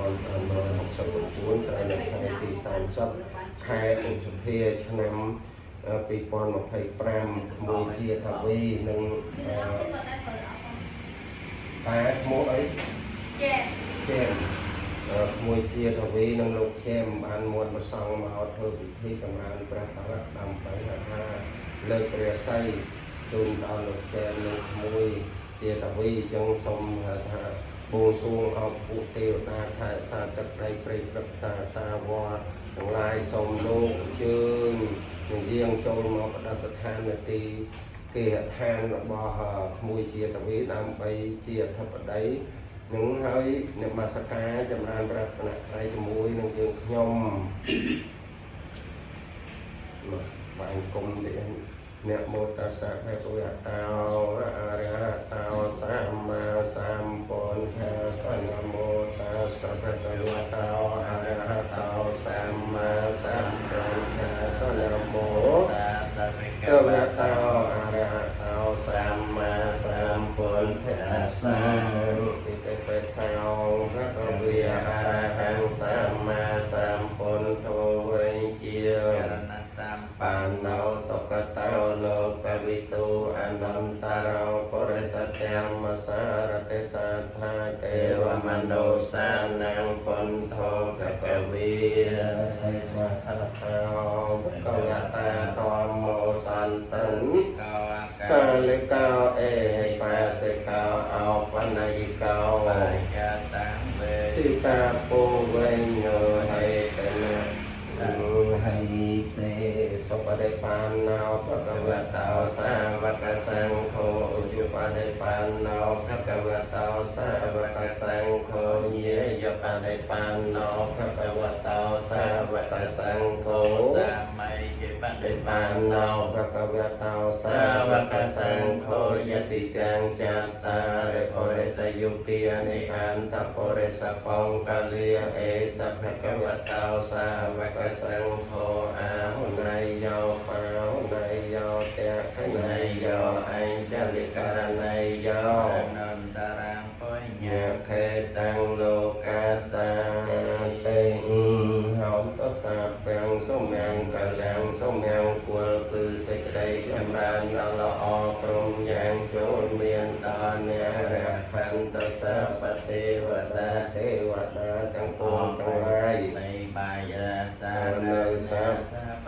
2569ត្រូវនៅថ្ងៃទី30ខែឧសភាឆ្នាំ2025មួយជាថាវីនិងតាឈ្មោះអី ចេះ ជែមក្មួយជាថាវីនិងលោកជែមបានមួនប្រសង់មកធ្វើពិធីចម្រើនព្រះបរិត្តដើម្បីថាលើកព្រះសីជូនដល់លោកជែមនិងក្មួយជាថាវីអញ្ចឹងសូមហៅថាបួងសួងអបពុទេវតាថែសាទឹកព្រៃព្រៃព្រឹក្សាតាវត្តទាំងឡាយសូមលោកអញ្ជើញនឹងយាងចូលមកបដិស្ថាននាទីគេហដ្ឋានរបស់ក្មួយជាតាវីដើម្បីជាអធិបតី នឹងហើយនមស្ការចម្រើនព្រះគណៈត្រៃជាមួយនឹងយើងខ្ញុំមកបាញ់គុំនេះនមោតស្សៈភគវតោអរហតោសម្មាសម្ពុទ្ធស្សៈនមោតស្សៈភគវតោអរហតោសម្មាសម្ពុទ្ធស្សៈនមោ តាសភិក តវតោអរហតោសម្មាសម្ពុទ្ធស្សៈ តិតិបិសោភគវិអរហង្គសម្មាសម្ពុទ្ធោវេជា ករណសម្ បាណោសុគតោលោកវិទូអនន្តរោបរិសត្មសារតិសាថាទេវមនោសានំពុទ្ធោភគវិទេស្វាខតោភគវតាធម្មោសន្តੰ កោអ កាលិកោអេហិបាសិកោអោបនយិកោ បរិយាតាំងវេ តិតាពុវេញោហេតនៈហេទេសុបដិបានណោភគវតោសាវកសង្ឃោឧជបដិបានណោភគវតោសាវកសង្ឃោញាយបដិបានណោភគវតោសាវកសង្ឃោ សាមីจิប តិ តិបា បានណោភគវតោសាវកសង្ឃោយតិកាងចតារិបរិសយុគានិអន្តបរិសបងកលាអេសភគវតោសាវកសង្ឃោអាហុណៃយោបាហុណៃយោតេខណៃយោអញ្ចលិករណៃយោ អនន្តរាំពុញ្ញ ញាខេតាំងលោកាសាតិហោតសាពាំងសុមង្គលាំងសុមង្គលគឺសេចក្តីចម្រើនដល់ល្អក្រុមយ៉ាងចូលមានដល់អ្នករខន្តសាបទេវតាទេវតាទាំងពួងទាំងឡាយ បីបាយសា នៅសា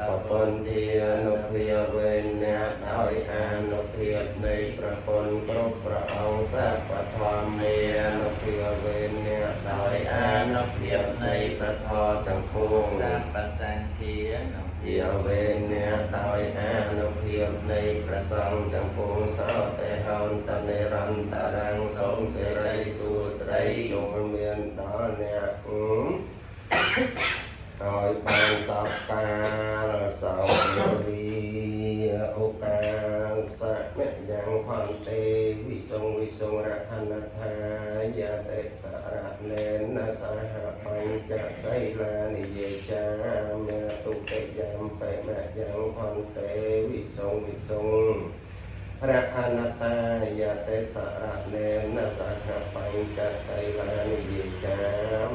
បពន្ធានុភាវេណៈដោយអានុភាពនៃប្រពន្ធគ្រប់ព្រះអង្គសាពធម្មានុភាវេណៈដោយអានុភាពនៃព្រះធម៌ទាំងពួង សាពសង្ឃានុ ភាវេណៈដោយអានុភាពនៃព្រះសង្ឃទាំងពួងសោទេហន្តនិរន្តរੰសូមសិរីសួស្តីចូលមានដល់អ្នកដោយបានសពកាលសោរីឱកាសៈមយ៉ាងផន្តិវិសងវិសងរខណថាយតិសារៈនេនសហបញ្ចសីលានិយេចាមេទុតិយំបេមយ៉ាងផន្តិវិសងវិសង រខណតាយតិសារៈនេនសហបញ្ចសីលានិយេចា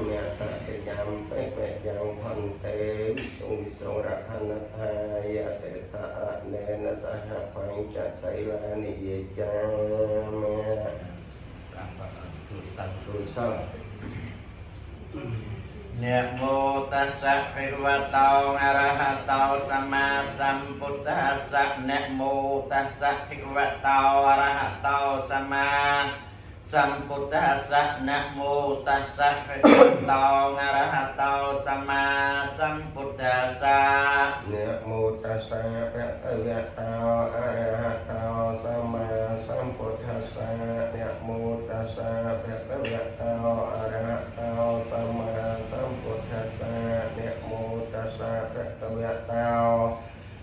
មេតតិយំបេមយ៉ាងផន្តិវិសងវិសងរខណតាយតិសារៈនេនសហបញ្ចសីលានិយេចាមេ តាមបទទុសន្ ទុសល នមោតស្សៈភគវតោអរហតោសម្មាសម្ពុទ្ធស្សៈនមោតស្សៈភគវតោអរហតោសម្មាសម្ពុទ្ធស្សៈនមោតស្សៈភគវតោអរហតោសម្មាសម្ពុទ្ធស្សៈ នមោតស្សៈភគវតោអរហតោសម្មាសម្ពុទ្ធស្សៈនមោតស្សៈភគវតោអរហតោសម្មាសម្ពុទ្ធស្សៈនមោតស្សៈភគវតោ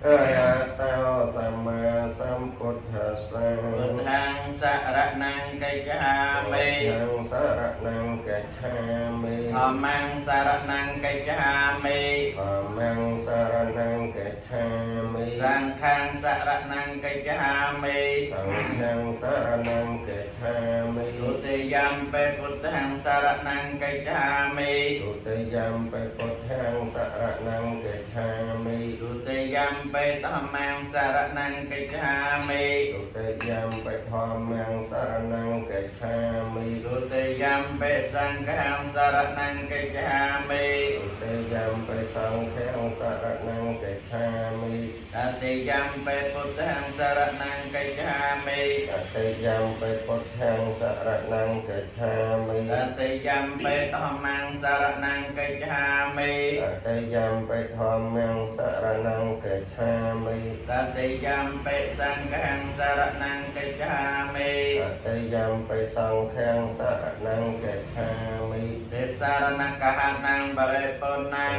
អរហតោសម្មាសម្ពុទ្ធស្សៈ ពុទ្ធាំសរណង្កិច្ឆាមិ យ៉ាងសារណង្ គច្ឆាមិ ធម្មំ សរណង្ គច្ឆាមិ ធម្មំ សរណង្ គច្ឆាមិ សង្ឃំ សរណង្ គច្ឆាមិ សង្ឃំ សរណង្ គច្ឆាមិ ទុតិយំបិ ពុទ្ធំ សរណង្ គច្ឆាមិ ទុតិយំបិ ពុទ្ធំ សរណង្ គច្ឆាមិ ទុតិយំបិ ធម្មំ សរណង្ គច្ឆាមិ ទុតិយំបិ ធម្មំ សរណង្ គច្ឆាមិ ទុតិយំបិ សង្ឃំ សរណង្ គច្ឆាមិ ទុតិយំបិ សង្ឃំ សរណង្ គច្ឆាមិ តតិយំបិ ពុទ្ធំ សរណង្ គច្ឆាមិ តតិយំបិ ពុទ្ធំ សរណង្ គច្ឆាមិ តតិយំបិ ធម្មំ សរណង្ គច្ឆាមិ តតិយំបិ ធម្មំ សរណង្ គច្ឆាមិ តតិយំបិ សង្ឃំ សរណង្ គច្ឆាមិ តតិយំបិ សង្ឃំ សរណង្ គច្ឆាមិ ទេសរណកហណង បរិពុណង ណា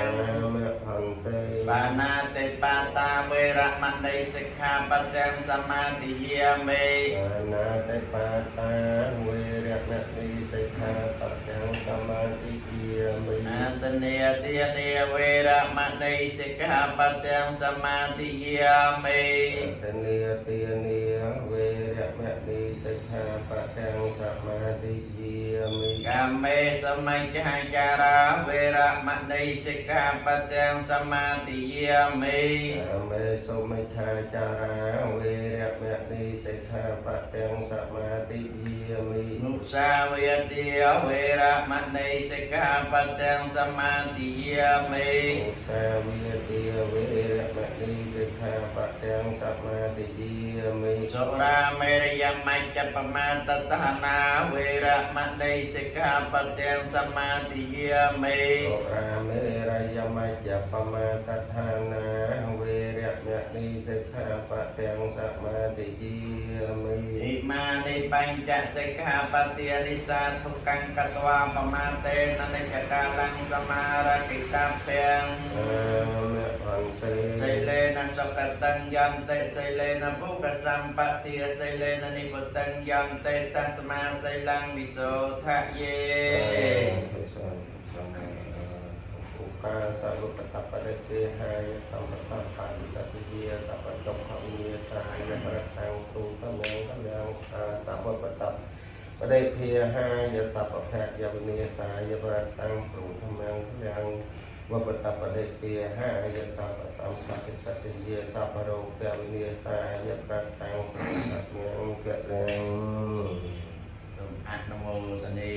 មហន្តិ បាណាតិបាតា វេរមណី សិក្ខាបទាំង សមាទិយាមិ បាណាតិបាតា វេរមណី សិក្ខាបទាំង សមាទិយាមិ អន្តនេទានេ វេរមណី សិក្ខាបទាំង សមាទិយាមិ អន្តនេទានេ វេរមណី សិក្ខាបទាំង សមាទិយាមិ កាមេសមច្ឆាចារា វេរមណី សិក្ខាបទាំង សមាទិយាមិ កាមេសុមិច្ឆាចារា វេរមណី សិក្ខាបទាំង សមាទិយាមិ មុសាវេទា វេរមណី សិក្ខាបទាំង សមាទិយាមិ ឧសាវេទា វេរមណី សិក្ខាបទាំង សមាទិយាមិ សុរាមេរយមជ្ជបមាតតនា វេរមណី សិក្ខាបទាំង សមាទិយាមិ សុរាមេរយមជ្ជបមាតដ្ឋានា វេរមណី សិក្ខាបទាំង សមាទិយាមិ ອິមានិ បញ្ចសិក្ខាបទានិ សាធុកង្កត្វា បមាតេន និច្ចកាលំ សមារកិតព្យំ អាមហន្តិ សិលេន សុគតੰយន្តិ សិលេន ភោគសម្បទា សិលេន និពុតੰយន្តិ តស្មា សិលੰវិសោធយេ ឧកាសរុបតបដិទេហាយ សម្បសម្បតិសតិយា សពតុខវិនិសាយ ប្រតាំងទូតមង្គលំអាសវបតបដិភាហាយ សពភៈយវិនិសាយ ប្រតាំងព្រុធមង្គលំវបតបដិទេហាយ សពសម្បតិសតិយា សពរោគវិនិសាយ ប្រតាំងព្រុធមង្គលំ សូមអនុមោទនា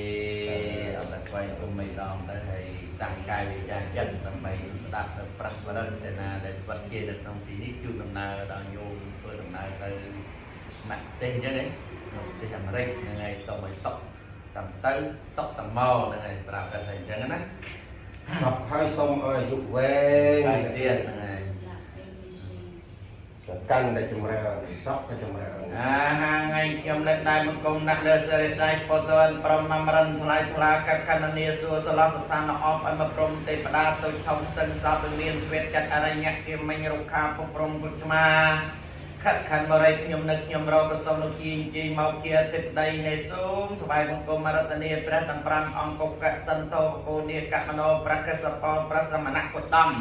អត់តែថ្វាយគុំមិនដងទៅហើយតាំងកាយវិចារចិត្តដើម្បីស្ដាប់ទៅប្រាស់បរិទ្ធនាដែលស្វិតជានៅក្នុងទីនេះជូនដំណើរដល់ញោមធ្វើដំណើរទៅម៉ាក់ទេសអញ្ចឹងឯងក្នុងប្រទេសអាមេរិកហ្នឹងហើយសូមឲ្យសុខតាំងទៅសុខតាំងមកហ្នឹងហើយប្រាប់គាត់ថាអញ្ចឹងណា សពហើយសូមឲ្យអាយុវែង ហើយទៀតហ្នឹងហើយ កាន់តែចម្រើនសពក៏ចម្រើន អាហាថ្ងៃខ្ញុំលើកដៃបង្គំដាក់លើសិរិស័យពតនប្រមមរិនថ្លៃថ្លាកកណនីសួរសឡោះស្ថានអបឲ្យមកព្រមទេពតាទុយធំសិនសពមានស្វេតចាត់អរិញៈគិមិញរុក្ខាពុព្រំពុឆ្មាខិតខិនបរិយខ្ញុំនៅខ្ញុំរកសុំលោកជីជីមកជាអធិបតីនៃសូមថ្វាយបង្គំរតនីព្រះទាំង5អង្គកសន្តោកោនីកមនោព្រះកសបោព្រះសមណកុដម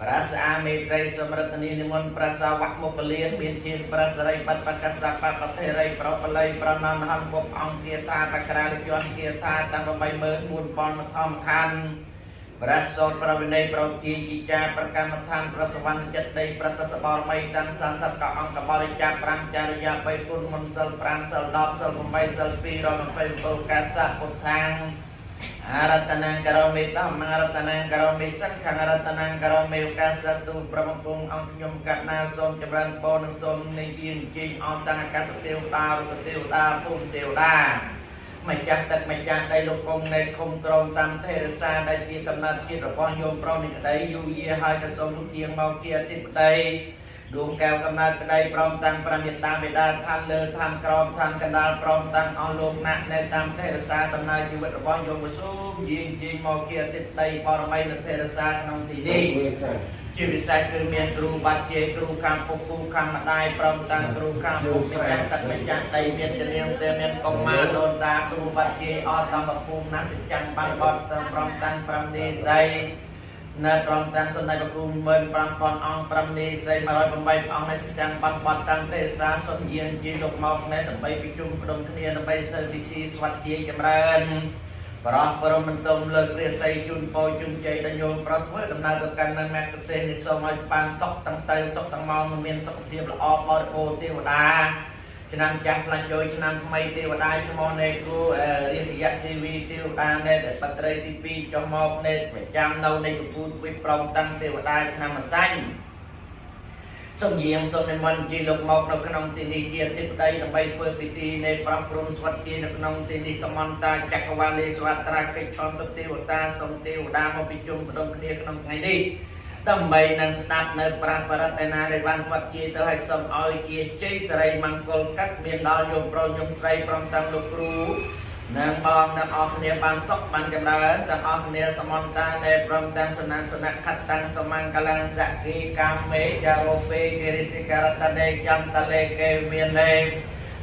ព្រះស្អាមេត្រីសំរិទ្ធនីនិមន្តព្រះសាវកមុគលានមានជាព្រះសរិបត្តិបកសបបធិរិប្របល័យប្រណនហំពុកអង្គគាថាបក្រាលយន្តគាថាតាំង84000ធម្មខណ្ឌព្រះសោតប្រវិន័យប្រជាជីចាប្រកម្មដ្ឋានប្រសវណ្ណចិត្តដីប្រតសបរមីតាំង30កអង្គបរិច្ចា5ចារិយា3គុណមុនសិល5សិល10សិល8សិល2រ27កាសៈពុទ្ធាំ អារតនងករមេធម្មរតនងករមេសង្ឃរតនងករមេឧកាសតុប្រមង្គអង្គខ្ញុំកណាសូមចម្រើនពរនិងសូមនៃយាងជ័យអមតាំងអាកាសទេវតារុក្ខទេវតាភូមិទេវតាម្ចាស់ទឹកម្ចាស់ដីលោកគង់នៅឃុំក្រងតាមថេរសាដែលជាកំណត់ជាតិរបស់ញោមប្រុសនេះក្តីយូរយាហើយក៏សូមលោកជាងមកជាអធិបតីដួងកែវកំណើតក្តីព្រមតាំងព្រះមេត្តាបិតាឋានលើឋានក្រោមឋានកណ្ដាលព្រមតាំងអស់លោកណាក់នៅតាមថេរសាដំណើរជីវិតរបស់ញោមសូមយាងជាងមកជាអធិបតីបរមីនិងថេរសាក្នុងទីនេះ មានតែ ជាពិសេសគឺមានគ្រូបាត់ជាគ្រូខាងពុកគ្រូខាងម្ដាយព្រមទាំងគ្រូខាងពុកម្ចាស់ទឹកម្ចាស់ដីមានជំនាញទេមានកុមារដូនតាគ្រូបាត់ជាអត់តាមភូមិណាសច្ចាំងបានបត់ទាំងព្រមទាំង5និស័យនៅព្រមទាំងសម្ដេចព្រះគ្រូ15000អង្គ5និស័យ108អង្គនៃសច្ចាំងបានបត់តាំងទេសាសុំយាងជាលោកមកណែដើម្បីប្រជុំផ្ដុំគ្នាដើម្បីធ្វើពិធីស្វាត់ជាចម្រើន ប្រោះព្រមបន្ទុំលើករាសីជូនពរជូនជ័យដល់ញោមប្រោះធ្វើដំណើរទៅកាន់នៅមគ្គទេសនេះសូមឲ្យបានសុខទាំងទៅសុខទាំងមកនិងមានសុខភាពល្អបរិបូរណ៍ទេវតាឆ្នាំចាស់ផ្លាច់ចូលឆ្នាំថ្មីទេវតាឈ្មោះនៃគ្រូរាជយៈទេវីទេវតានៃបត្រីទី2ចុះមកនៃប្រចាំនៅនៃកំពូលទ្វីបព្រមតាំងទេវតាឆ្នាំម្សាញ់សូមយាងសូមនិមន្តជាលោកមកនៅក្នុងទីនេះជាអធិបតីដើម្បីធ្វើពិធីនៃប្រំព្រំស្វត្តជានៅក្នុងទីនេះសមន្តាចក្រវាលេស្វត្រាកិច្ចឆន្ទទេវតាសូមទេវតាមកប្រជុំផ្ដុំគ្នាក្នុងថ្ងៃនេះដើម្បីនឹងស្ដាប់នៅប្រាបរិទ្ធឯណាដែលបានស្វត្តជាទៅឲ្យសូមឲ្យជាជ័យសិរីមង្គលកាត់មានដល់ញោមប្រុសញោមស្រីព្រមទាំងលោកគ្រូនិងបងទាំងអស់គ្នាបានសុខបានចម្រើនទាំងអស់គ្នាសមន្តាដែលព្រមទាំងសននសនខត្តੰសមង្គលੰសគីកាមេចារោពេគិរិសិករតនេចន្តលេកេមានលេ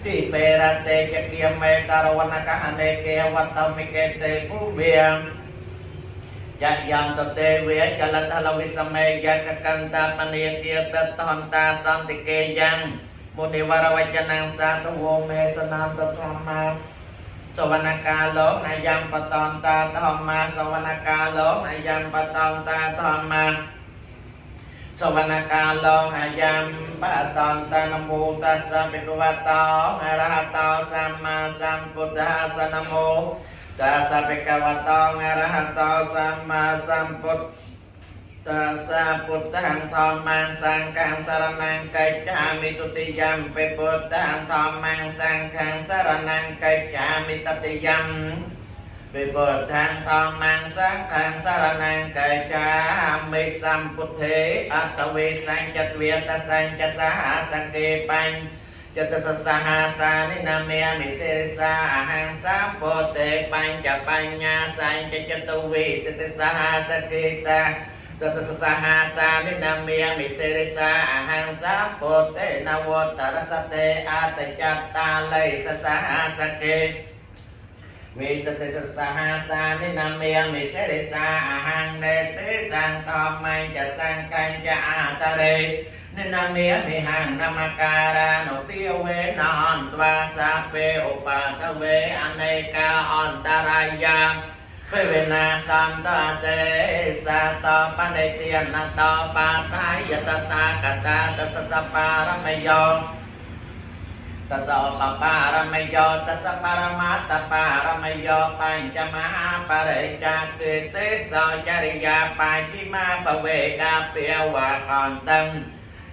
ទីពេរតេចគាមេតរវណកហនេកេវត្តមិកេទេភូមិយយន្តទេវេចលតលវិសមេយកកន្តាបនីគាតតន្តាសន្តិកេយ៉ាងមុនិវរវចនំសាទវោមេសនន្តធម្មាសវនកាលោអាយំបតន្តាធម្មាសវនកាលោអាយំបតន្តាធម្មាសវនកាលោអាយំបតន្តានមោតស្សៈភិក្ខវតោអរហតោសម្មាសម្ពុទ្ធស្សនមោតស្សៈភិក្ខវតោអរហតោសម្មាសម្ពុទ្ធតាសាពុទ្ធាំធម្មងសង្ឃំសរណង្កិច្ឆាមិទុតិយំពិពុទ្ធាំធម្មងសង្ឃំសរណង្កិច្ឆាមិតតិយំពិពុទ្ធាំធម្មងសង្ឃំសរណង្កិច្ឆាមិសម្ពុទ្ធេអត្តវេសញ្ចទ្វេតសញ្ចសហសង្កេបញ្ចតសសហសានិនាមេមិសិរិសាអហង្សម្ពុទ្ធេបញ្ចបញ្ញាសញ្ចចតុវេសិទ្ធសហសកេតាតតសសហសានិនាមេមិសិរិសាអហង្សម្ពុទ្ធេនវតរសតេអតចត្តាលៃសសហសកេវិសតិសហសានិនាមេមិសិរិសាអហង្នេតិសង្ធម្មញ្ចសង្កញ្ចអតរេនិនាមេមិហង្នមការានុពាវេនអន្ត្វាសាពេឧបាតវេអនេកាអន្តរាយាពវេណាសន្តសេសតបនិទានតបាតាយតតាកតាតសសបារមយោតសោបបារមយោតសបរមតបារមយោបញ្ចមហាបរិច្ចាគិទេសោចរិយាបាជីមាបវេកាពាវៈកន្តੰ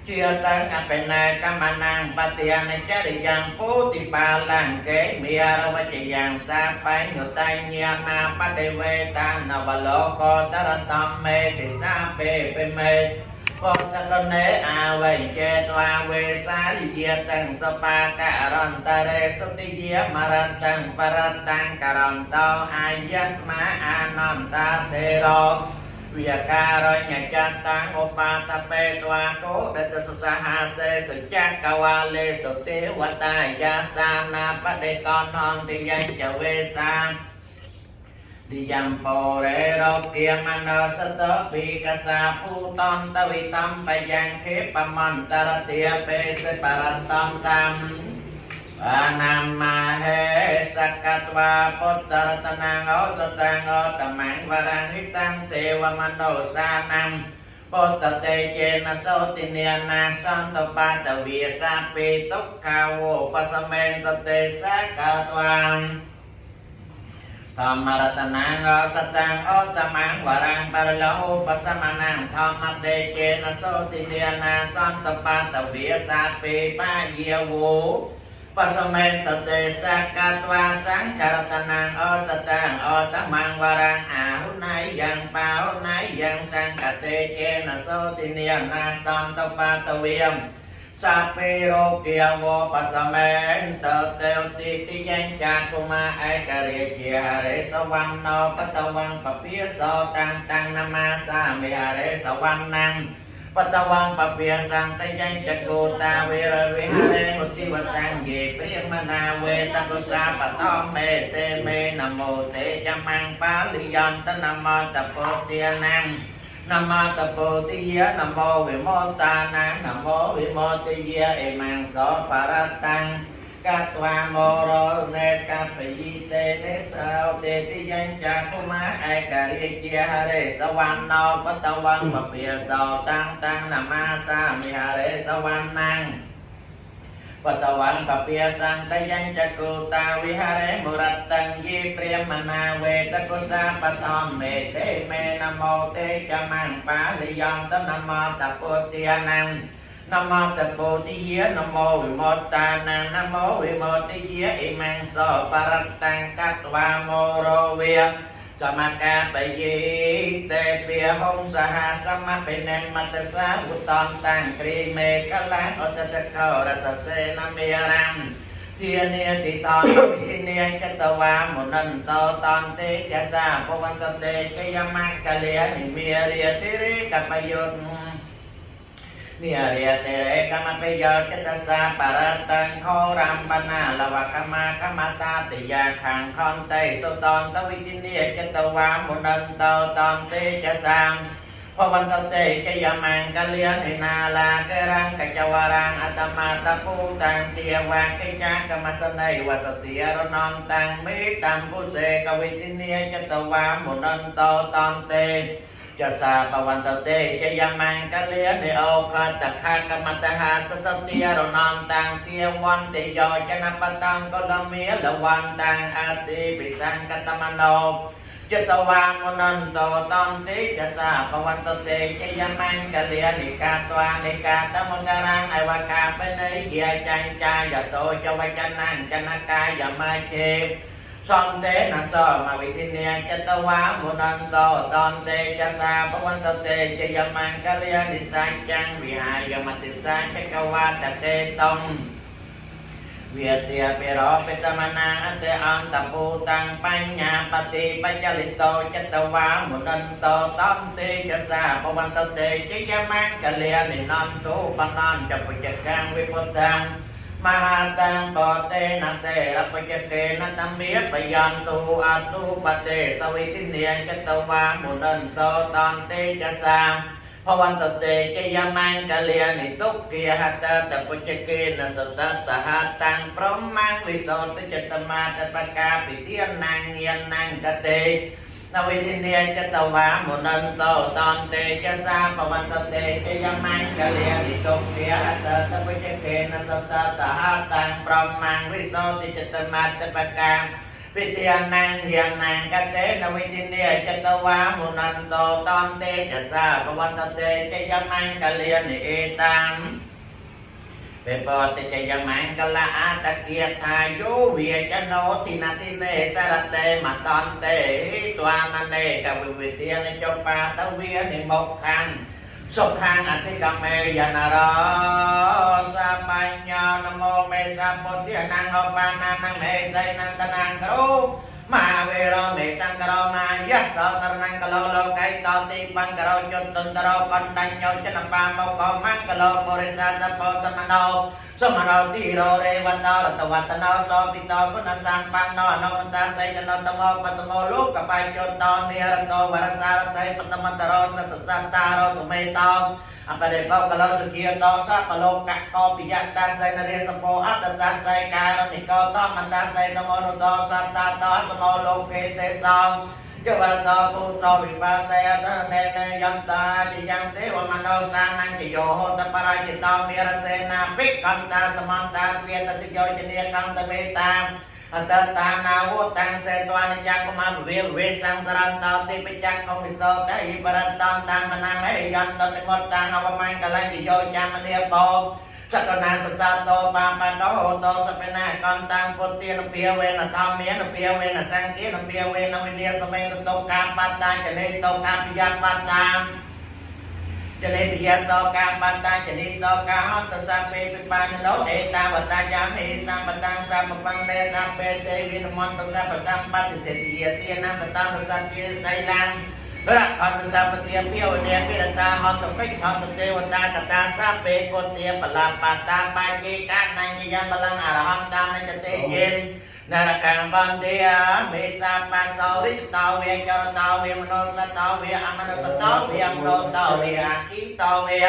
ជាតੰអបិនេកម្មណាំបតិយនិចរិយ៉ាងពុតិបាលង្កេមេរវចយ៉ាងសាបញ្ញុតញ្ញានាបដិវេតានវលោកតរតំមេទិសាពេពេមេបតកណេអាវេចេត្វាវេសាលិយតੰសបាករន្តរេសុតិយមរតੰបរតੰករន្តោអាយស្មាអានន្តាទេរោវិការញ្ញចតាំងឧបាតបេត្វាកោដតសសហសេសុចកវាលេសុទេវតាយាសានាបដិកនន្តិយញ្ចវេសា ดิยัมโปเรโรเกียมโนสตปิกสาภูตันตวิตัมปยังเทปมันตรเตียเปสปรตัมตัมอานามาเหสกตวาพุทธรัตนังโอสตังโอตมังวรังหิตังเทวมโนสานังพุทธเตเจนะโสติเนียนาสันตปาตเวียสาปิตุกขาโวปัสเมนตเตสกตวัง ธรรมรัตนังอสตังอตมังวรังปรโลปัสมนังธรรมเตเจนะโสติเนียนาสันตปาตเวียสาเปปะเยวปัสเมนตเตสกตวาสังคารตนังอสตังอตมังวรังอาหุนายยังปาหุนายยังสังกเตเจนะโสติเนียนาสันตปาตเวียมสัพเพโรเกียวปัสเมนตเตติติยังจากุมาเอกเรเจหเรสวรรณปตวังปเปียโสตังตังนามาสามิหเรสวรรณัง បតវងពពាសង្តយញ្ចកោតាវេរវិហរេមុតិវសង្យេព្រាមនាវេតកុសាបតមេទេមេនមោទេចមង្បាលិយន្តនមតពោទានំនមតពោតិយនមោវិមោតានំនមោវិមោតិយអេមង្សបរតាំងកត្វាមរនេកបយិតេនេសោទេតិយញ្ចាគុមាឯករិជាហរិសវណ្ណោបតវងពពាសោតាំងតាំងនមាសាមិហរិសវណ្ណੰបតវងពពាសង្តយញ្ចកុតាវិហរិមុរតੰយេព្រាមនាវេតកុសាបតមេទេមេនមោទេចមង្បាលិយន្តនមតពុទានំនមតពោតិយនមោវិមោតាននមោវិមោតិយអិមង្សបរតੰកត្វាមរោវិសមកាបយេតេពាហុងសហសមបិនិមតសាឧតន្តੰគ្រីមេកលាអតតកោរសសេនមេរំធានាតិតោវិនិយកតវាមុនន្តោតន្ទេយសាពវន្តតេកយមង្គលានិមេរិយតិរិកបយុទ្ធនិរិយតិរិកមបយោចតសាបរតੰខោរំបណាលវកមាកមតាតិយាខាងខន្តិសុតន្តវិទិនិយចតវាមុនន្តោតន្ទេចសាងភវន្តតេចយមង្គលានិណាលាករងកចវរាងអតមតពុតាំងទាវាកិចាកមសន័យវសតិរណន្តាំងមេតំពុសេកវិទិនិយចតវាមុនន្តោតន្ទេចសាបវន្តតេចយមង្គលានិអូខតខកមតហាសសតិរណន្តាំងទាវន្តិយោចនបតាំងកលមេលវន្តាំងអតិពិសង្កតមនោចតវាមុនន្តោតន្តិចសាបវន្តតេចយមង្គលានិកាត្វានិកាតមុតរាងអវកាបនិយាចាញ់ចាយតោចវចនੰចនកាយមជេសន្ទេនសមវិទិនិចតវាមុនន្តោតន្តិចសាបវន្តតេចយមង្គលានិសច្ចំវិហាយមតិសច្ចកវតតេតំវិទ្យាពិរោបិតមនាអតិអន្តពូតាំងបញ្ញាបតិបច្ចលិតោចតវាមុនន្តោតំទេចសាបវន្តតេចយមង្គលានិនន្តុបនន្តចពុជកាំងវិពុតាំងមហាតាំងបតេនតេរបជកេនតមេបយន្តុអតុបតេសវិទិនិចតវាមុនន្តោតន្ទេចសាភវន្តតេចយមង្គលានិទុក្ខហតតពុជកេនសតតហតាំងប្រមាំងវិសោតចតមាតបកាពិទានាងញានាងកតេនវិទិនិចតវាមុនន្តោតន្ទេចសាភវន្តតេចយមង្គលានិទុក្ខហតតពុជកេនសតតហតាំងប្រមាំងវិសោតចតមាតបកាវិទ្យានាងយានាងកតេនវិទិនិចតវាមុនន្តោតន្ទេចសាភវន្តតេចយមង្គលានិអេតាំបេបតិចយមង្គលអតគាថាយោវិចណោទិនតិនេសរតេមតន្ទេត្វាននេកវិវិទ្យានិចបាតវិនិមុខੰសុខាងអតិកមេយនរសាបញ្ញនមោមេសពុទ្ធិនងឧបានានមេសៃនន្តនងគ្រូមហាវេរមេតង្ក្រមាយសោសរណង្កលោលោកៃតតិបង្ករោចន្ទន្តរោកណ្ដញ្ញោចនបាមកោមង្គលោបរិសាសពោសមណោសមណោទីរោរេវតោរតវតណោសោពិតោគុណសម្បណ្ណោអនុមតាសៃចនតមោបតមោលោកបៃចតោនិរតោវរសារថៃបតមតរោសតសត្តារោសមេតោអបរិបោកលោសុគាតោសបលោកកោពិយតាសៃនរិសពោអត្តតាសៃការនិកោតមតាសៃតមោនុតោសត្តាតោសមោលោកេទេសោយវរតោពុទ្ធោវិបាសេអតនេនេយន្តាចយន្ទេវមនោសានញ្ចយោហតបរាជិតោមេរសេនាភិកន្តាសមន្តាវេតសិយោជនីកន្តមេតាអន្តតានាវតាំងសេតវនិចកុមារវេវេសង្សរន្តោតិបច្ចកុមិសោតៃបរតន្តតាមណាមេយន្តនិមតតាំងអវមង្គលញ្ចយោចាមនីបោសកណាសសាតោបាបតោតោសបនាកន្តាំងពុទ្ធានពាវេនធម្មានពាវេនសង្ឃានពាវេនវិនិសមេតតោកាបតាចនេតោកាពិយបតាចលេពិយសោកាបតាចនិសោកាហន្តសាពេពិបាណោអេតាវតាយាមេសម្បតាំងសម្បង្នេសាពេទេវិនមន្តសពសម្បត្តិសេតិយទានន្តតន្តសតិសៃឡាំង រខន្តសពទាភិវនាភិរតាហន្តកិច្ចហន្តទេវតាកតាសាពេកុទាបលាបាតាបាជេកានញ្ញយបលੰអរហន្តានចទេយេននរកាំវន្ទាមេសាបាសោរិចតោវេចរតោវេមនោសតោវេអមនោសតោវេមនោតោវេអគិតោវេ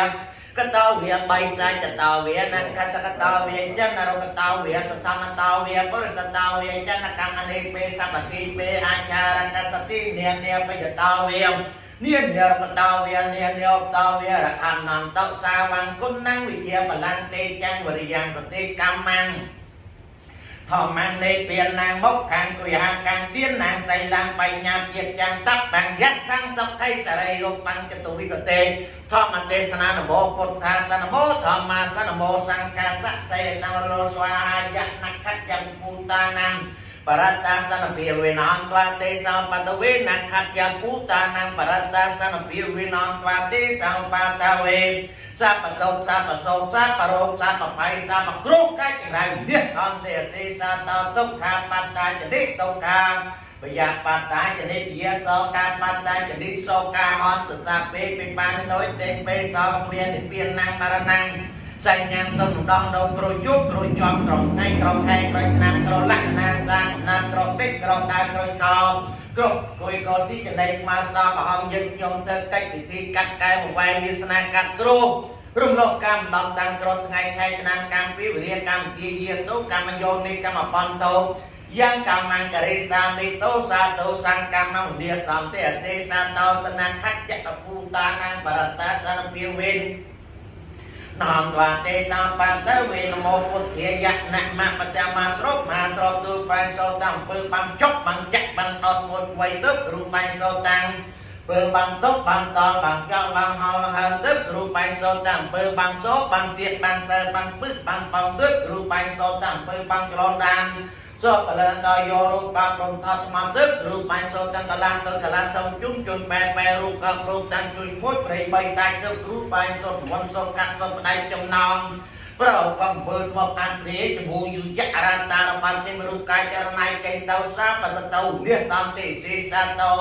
កតោវេបៃសាចតោវេនខតកតោវេចនរកតោវេសធម្មតោវេពុរិសតោវេចនកម្មអនិពេសបតិពេអាចារកសតិនានាបយតោវេនានារកតោវេនានាតោវេរខណ្ណន្តសាវង្គុណੰវិជាបលੰទេចាំងវរិយ៉ាងសតិកម្មੰធម្មនិព្វានាងមុខខាងគុយហាកាំងទៀននាងសៃឡាំងបញ្ញាជាចាំងតបង្យសង្សុខៃសរីរូបង្ចតុវិសតេធម្មទេសនានមោពុទ្ធាសនមោធម្មាសនមោសង្ឃាសសីតੰរោស្វាហាយៈនខច្ចពូតានំបរតាសនភិវេនន្តវាទេសោបតវេនខច្ចពូតានំបរតាសនភិវេនន្តវាទេសោបតវេសពតោសពសោសពរោសពបៃសពគ្រោះកាច់រៅនិសន្តិសេសាតោទុក្ខាបត្តាចនិទុក្ខាបយបត្តាចនិយសោកាបត្តាចនិសោកាហន្តសាពេពិបានណយទេពេសោគ្វានិព្វានំមរណੰសញ្ញាសំដោះនៅក្រយុក្រចំក្រថ្ងៃក្រខែក្រឆ្នាំក្រលក្ខណាសាកំណាត់ក្រពេចក្រដៅក្រចោគ្រប់គួយកស៊ីចំណៃមកសោកហំយើងខ្ញុំទៅកិច្ចពិធីកាត់កែបង្វែរវាសនាកាត់គ្រោះរំលោះកម្មដល់តាំងក្រថ្ងៃខែឆ្នាំកម្មពីវរាកម្មជាយាតោកម្មយោនិកម្មបន្តោយ៉ាងកម្មង្ករិសាមិតោសាតោសង្កម្មមនិសន្តិអសេសាតោតនខច្ចពូតានំបរតាសនភិវិននំវាទេសម្បានទៅវេនមោពុទ្ធាយៈនមបតមាស្រុកមាស្រុកទូបែសោតាំងពើបាំចុកបាំចាក់បាំដតមួយវៃទៅរូបបែសោតាំងពើបាំងតុកបាំងតបាំងចោបាំងហល់ហើមទឹករូបបែសោតាំងពើបាំងសោបាំងសៀតបាំងសើបាំងពឹសបាំងប៉ោងទឹករូបបែសោតាំងពើបាំងក្រនដានសោកលនដល់យករូបបាព្រំថត់មកទឹករូបបែសោតាំងកលាទៅកលាធំជុំជុំបែបែរូបករូបតាំងជួយមួយព្រៃបីសាច់ទឹករូបបែសោមុនសោកាត់សោប្តៃចំណងប្រោកំវើមកអានព្រាជាមួយយយៈរតារបានចេញរូបកាយចរណៃចេញទៅសាបសតោនិសន្តិសេសាតោ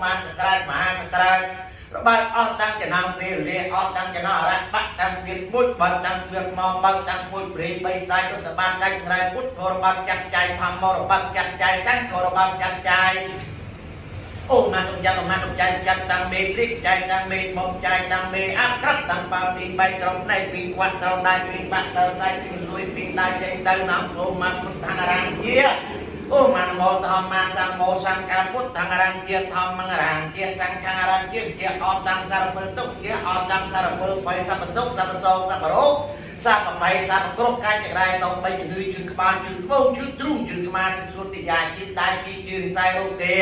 មកក្រាច់មហាក្រាច់របាយអស់តាំងចំណងព្រាលាអស់តាំងចំណងអរៈបាក់តាំងពីមួយបើតាំងពីមកបើតាំងមួយព្រាបីស្ដាយទុតបានដាច់ក្រៃពុទ្ធរបាក់ចាត់ចាយធម្មរបាក់ចាត់ចាយសង្ឃរបាក់ចាត់ចាយអូមកកុំចាត់មកកុំចាយចាត់តាំងមេព្រិកចាយតាំងមេបំចាយតាំងមេអាក្រាត់តាំងប៉ាពីបីក្រុមណៃពីគាត់ត្រូវដៃពីបាក់ទៅស្អែកពីលួយពីដៃចេញទៅណាំអូមកពុទ្ធរាជាអូមនមោធម្មាសង្ឃោសង្ឃពុទ្ធរាជាធម្មរាជាសង្ឃរាជាជាអត់តាំងសារពើទុកជាអត់តាំងសារពើបៃសពទុកសពសោសពរោសពបៃសពគ្រប់កាយចក្រៃតបីជំងឺជឿក្បាលជឿក្បូងជឿទ្រូងជឿស្មាសុទ្ធិយាជីដៃជីជើងខ្សែរោគា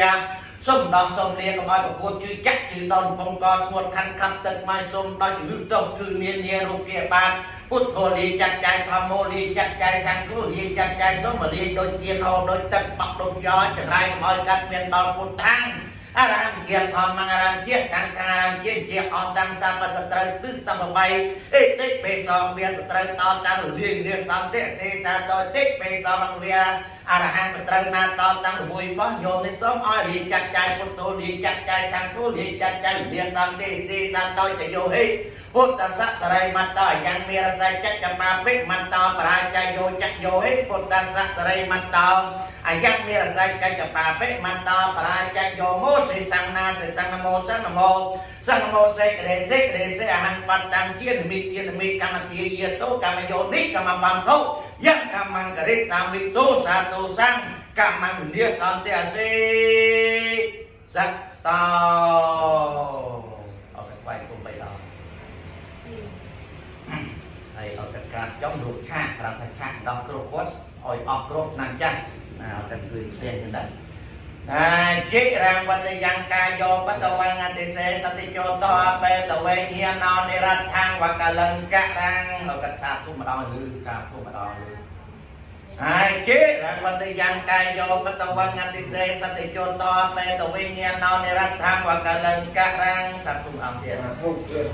សូមដោះសូមលាកុំឲ្យប្រកួតជឿចាក់ជឿដល់កំពងកស្ងួតខាន់ខាត់ទឹកម៉ៃសូមដល់ជំងឺទៅគឺមាននារោគាបាទពុទ្ធោលីចាត់ចាយធម្មោលីចាត់ចាយសង្ឃោលីចាត់ចាយសូមលីដូចទៀនហោដូចទឹកបាក់ដូចយ៉ចង្រៃកុំឲ្យកាត់មានដល់ពុទ្ធាំអរាមជាធម្មអរាមជាសង្ឃារាមជាជាអត់តាំងសពសត្រូវទិសតំបៃអេតិបេសងវាសត្រូវតតាំងលៀងនិសន្តិសេសាតតិបេសងវាអរហង្គសត្រូវណាតតាំងមួយបោះញោមនេះសូមឲ្យលីចាត់ចាយពុទ្ធោលីចាត់ចាយសង្ឃោលីចាត់ចាយលៀសន្តិសេសាតចយោហេពុទ្ធសសរិមត្តយ៉ាងមានរស័យចចបាពិមត្តបរាជយោចយោហេពុទ្ធសសរិមត្តអយ៉ាងមានរស័យចចបាពិមត្តបរាជយោមោសិសង្ណាសិសង្នមោសង្នមោសង្ឃមោសេកេសេកេសេអហង្បតតាំជានិមិជានិមិកម្មទាយាតោកម្មយោនិកម្មបន្ថោយ៉ាងកម្មង្ករិសាមិតោសាទោសង្កម្មង្និសន្តិអសេសតោអរថ្វាយគុំបីដងហើយអរកាត់ចំរូបឆាកប្រាប់ថាឆាកដោះគ្រប់គាត់ឲ្យអស់គ្រប់ឆ្នាំចាស់ណាអរតែគឺផ្ទះហ្នឹងដែរអាជិរាំវតយ៉ាងកាយោបតវងតិសេសតិចោតអបេតវេញាណោនិរដ្ឋាំងវកលង្ករាំងអរសាធុម្ដងឬសាធុម្ដងឬអាជិរាំវតយ៉ាងកាយោបតវងតិសេសតិចោតអបេតវេញាណោនិរដ្ឋាំងវកលង្ករាំងសាធុម្ដងទៀត សាធុទៀត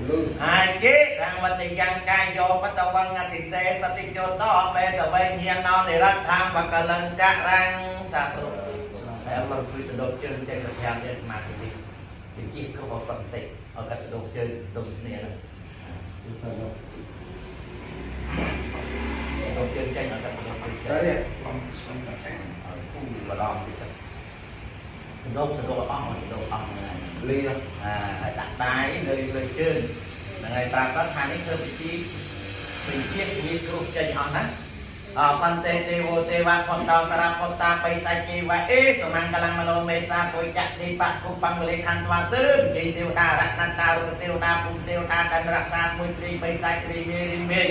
លឺ អាជិរាំវតយ៉ាងកាយោបតវងតិសេសតិចោតអបេតវេញាណោនិរដ្ឋាំងវកលង្ករាំងសាធុហើយមកគឺសដោជើងចេញទៅ5ទៀតមកទីនេះ វិជាក៏គាត់បន្តិចឲ្យគាត់ស្ដុកជើងដុំគ្នាហ្នឹងស្ដុកជើងចេញឲ្យគាត់ស្ដុកជើងចេញ ទៅនេះ ឲ្យគូបឡំតិចទៅស្ដុកស្ដុកអស់ស្ដុកអស់ហ្នឹង លី អាហើយដាក់ដៃលើលើជើងហ្នឹងហើយប្រាប់គាត់ថានេះធ្វើពិធីវិជាវាគ្រោះចេញអស់ណាអបន្ទេទេវោទេវៈផតោសារផតាបៃសាជីវៈអេសមង្គលមនោមេសាពុចតិបៈគុបង្វលេខន្ទវាទើជ័យទេវតារតនតារុទេវតាភូមិទេវតាដែលរក្សាមួយព្រីបៃសាគ្រីមេរីមេ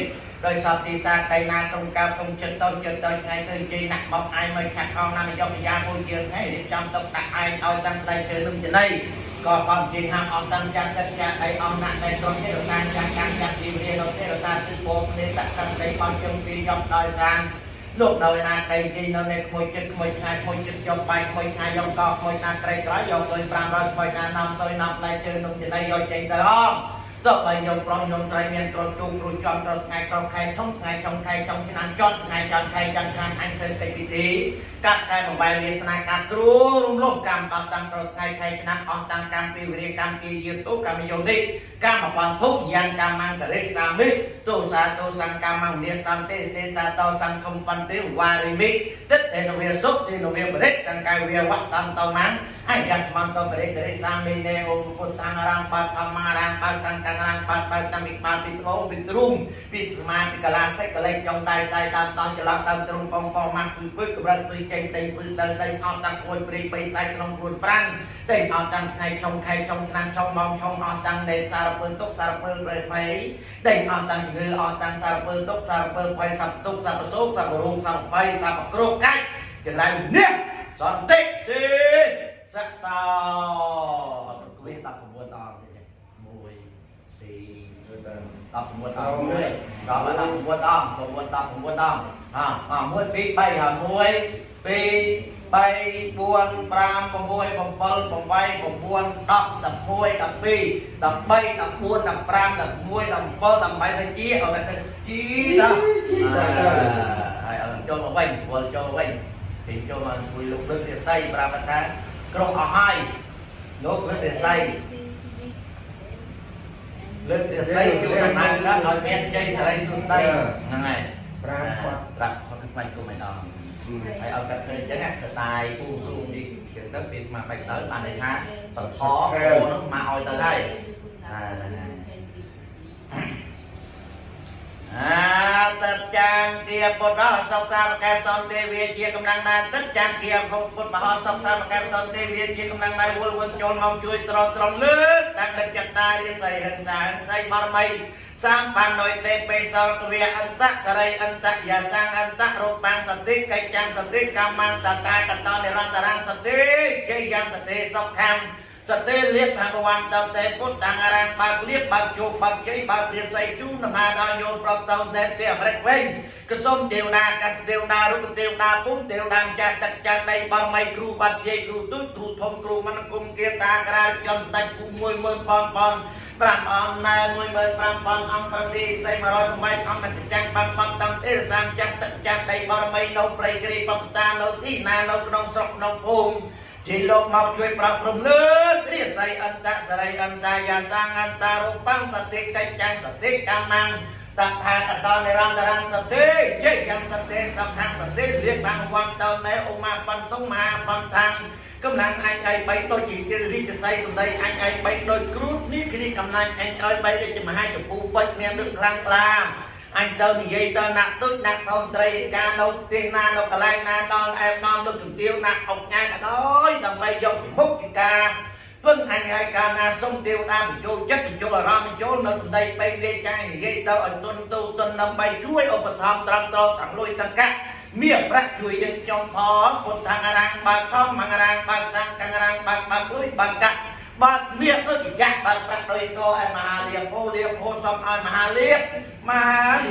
ដោយសពទីសាកៃណាតុងកៅតុងចិត្តតូចចិត្តតូចថ្ងៃទៅជ័យណាក់មកឯងមកឆាត់អងណាមយកយ៉ាពូជាថ្ងៃរៀបចំទុកដាក់ឯងឲ្យតាំងដៃជើងនឹងចំណៃ ក៏កំជាហាមអស់តាំងចាក់ទឹកចាក់ដីអស់ណាក់នៃក្រុមទេរសាចាក់កាន់ចាក់ជីវរានៅទេរសាគឺពោគ្នាតកដីបោះជុំពីយកដោយសានលោកដោយណាដីជីនៅในក្មួយចិត្តក្មួយថ្ងៃក្មួយចិត្តយកបាយក្មួយថ្ងៃយកកក្មួយណាត្រីក្រោយយកលុយ500ក្មួយណានាំសុយនាំផ្លែជើងនំចំណីយកចេញទៅអងទោះបីយកប្រុសយកត្រីមានក្រជូគ្រូចំត្រូវថ្ងៃក្រខែធំថ្ងៃចុងខែចុងឆ្នាំចត់ថ្ងៃចន់ខែចន់ឆ្នាំអញធ្វើកិច្ចពិធី កាត់ខ្សែបំបែវាសនាកាត់គ្រូរំលោះកម្មអស់តាំងប្រថ្ងៃខែឆ្នាំអស់តាំងកម្មពីវិរិយកម្មជាយាទុកម្មយោនិកម្មបន្ធុយ៉ាងកម្មង្គរិសាមិទុសាទុសង្កម្មនិសន្តិសេសាតោសង្ឃំបន្តិវារិមិទិតេនវាសុទិនវាបរិសង្កាយវាវតន្តមੰហើយយស្មន្តបរិករិសាមិនេអមពុទ្ធាងរាំបាធម្មរាំបាសង្ការាំបាបាតមិបាពិត្មោពិទ្រុំពិស្មាពិកលាសិកលេចុងដៃសៃតាមតោះចន្លោះតាមទ្រុងបងបងម៉ាក់ពឺពឺកម្រិតពឺចេញតេងពឺទៅតេងអស់តាំងគួយព្រីបីសៃក្នុងខ្លួនប្រាំងតេងអស់តាំងថ្ងៃចុងខែចុងឆ្នាំចុងម៉ោងចុងអស់តាំងនៃសារពើទុកសារពើប្រភ័យតេងអស់តាំងជំងឺអស់តាំងសារពើទុកសារពើភ័យសពទុកសពសោកសពរោគសពភ័យសពគ្រោះកាច់ចន្លងនេះសន្តិសេសតោអត់គួយ19ដងទេ1 2 19ដងមួយដល់19ដង9 19ដងអ1 2 3ហើយ1 2 3 4 5 6 7 8 9 10 11 12 13 14 15 16 17 18ទៅជាអត់ទៅជីដល់ហើយអត់ចូលមកវិញវល់ចូលមកវិញទីចូលមកមួយលោកលើករិស័យប្រាប់ថាក្រុងអស់ហើយលោកលើករិស័យ លើករិស័យជួយតំណាងគាត់ឲ្យមានជ័យសិរីសួស្តីហ្នឹងហើយ ប្រាំគាត់ ប្រាប់គាត់ស្មាច់គុំឲ្យដល់ហើយឲ្យគាត់ធ្វើអញ្ចឹងទៅតាយពូស៊ូមនេះចឹងទៅពេលមកបាច់ទៅបានន័យថាសន្ធអូនោះមកឲ្យទៅហើយអាតចានគាពុទ្ធសុខសាវកែសន្តិវាជាកម្លាំងដែរទឹកចានគាពុទ្ធមហោសុខសាវកែសន្តិវាជាកម្លាំងដែរវល់វឹងចូលមកជួយត្រត្រង់លើកតាំងចតារិស័យហិង្សាហិង្ស័យបរមីសាមបានដោយទេបេសលគវៈអន្តសរិយអន្តយាសੰអន្តរូបាំងសតិកិច្ចាំសតិកម្មន្តតាកតនិរន្តរងសតិជ័យយ៉ាងសតិសុខំសតិលៀបភគវន្តតេពុទ្ធังរាងបើកលៀបបើកជោគបើកជ័យបើករាសីជូនដំណើរដល់យោនប្រតោនៅទីអាមេរិកវិញក៏សូមទេវតាកសទេវតារុក្ខទេវតាពុំទេវតាម្ចាស់ទឹកចាស់ដីបរមីគ្រូបាត់ជ័យគ្រូទូចគ្រូធំគ្រូមនគុំគាតាក្រាលចន្ទដាច់គូ10000បងបង5អង្គណែ15000អង្គប្រទីសី108អង្គសច្ចៈបានបត់តាមទេរសាមចាស់ទឹកចាស់ដីបរមីនៅព្រៃគ្រីបបតានៅទីណានៅក្នុងស្រុកក្នុងភូមិជាលោកមកជួយប្រាប់រំលើកគ្រាស័យអន្តសរិយអន្តយាសង្អន្តរូបង្សតិកិច្ចាំងសតិកម្មੰតថាកតនិរន្តរងសតិជ័យយ៉ាងសតិសំខាងសតិលៀបបាងវន្តមេឧមាបន្តុងមហាបន្តាំងកម្លាំងអញឲ្យបីដូចជារាជសីសម្ដីអញឲ្យបីដូចគ្រូនេះគ្នាកំណាញ់អញឲ្យបីដូចជាមហាចម្ពូពេជ្រមានទឹកខ្លាំងក្លាអញទៅនិយាយទៅណាក់ទូចណាក់ធំត្រីការនៅផ្ទះណានៅកន្លែងណាដល់អែមដល់លោកជំទាវណាក់អុកញ៉ាក៏ដោយដើម្បីយកមុខជាការពឹងអញឲ្យកាលណាសុំទេវតាបញ្ចូលចិត្តបញ្ចូលអារម្មណ៍បញ្ចូលនៅសម្ដីបីវាចានិយាយទៅឲ្យទុនទូទុនដើម្បីជួយឧបត្ថម្ភត្រឹមត្រូវទាំងលុយទាំងកាក់មានប្រាក់ជួយយើងខ្ញុំផងពុទ្ធังរាងបើកធម្មរាងបើកសង្ឃរាងបើកបើកលុយបើកកាក់បើកមាសដូចជាយ៉ាក់បើកប្រាក់ដូចកឲ្យមហាលៀបអូលៀបអូសំឲ្យមហាលៀបមហា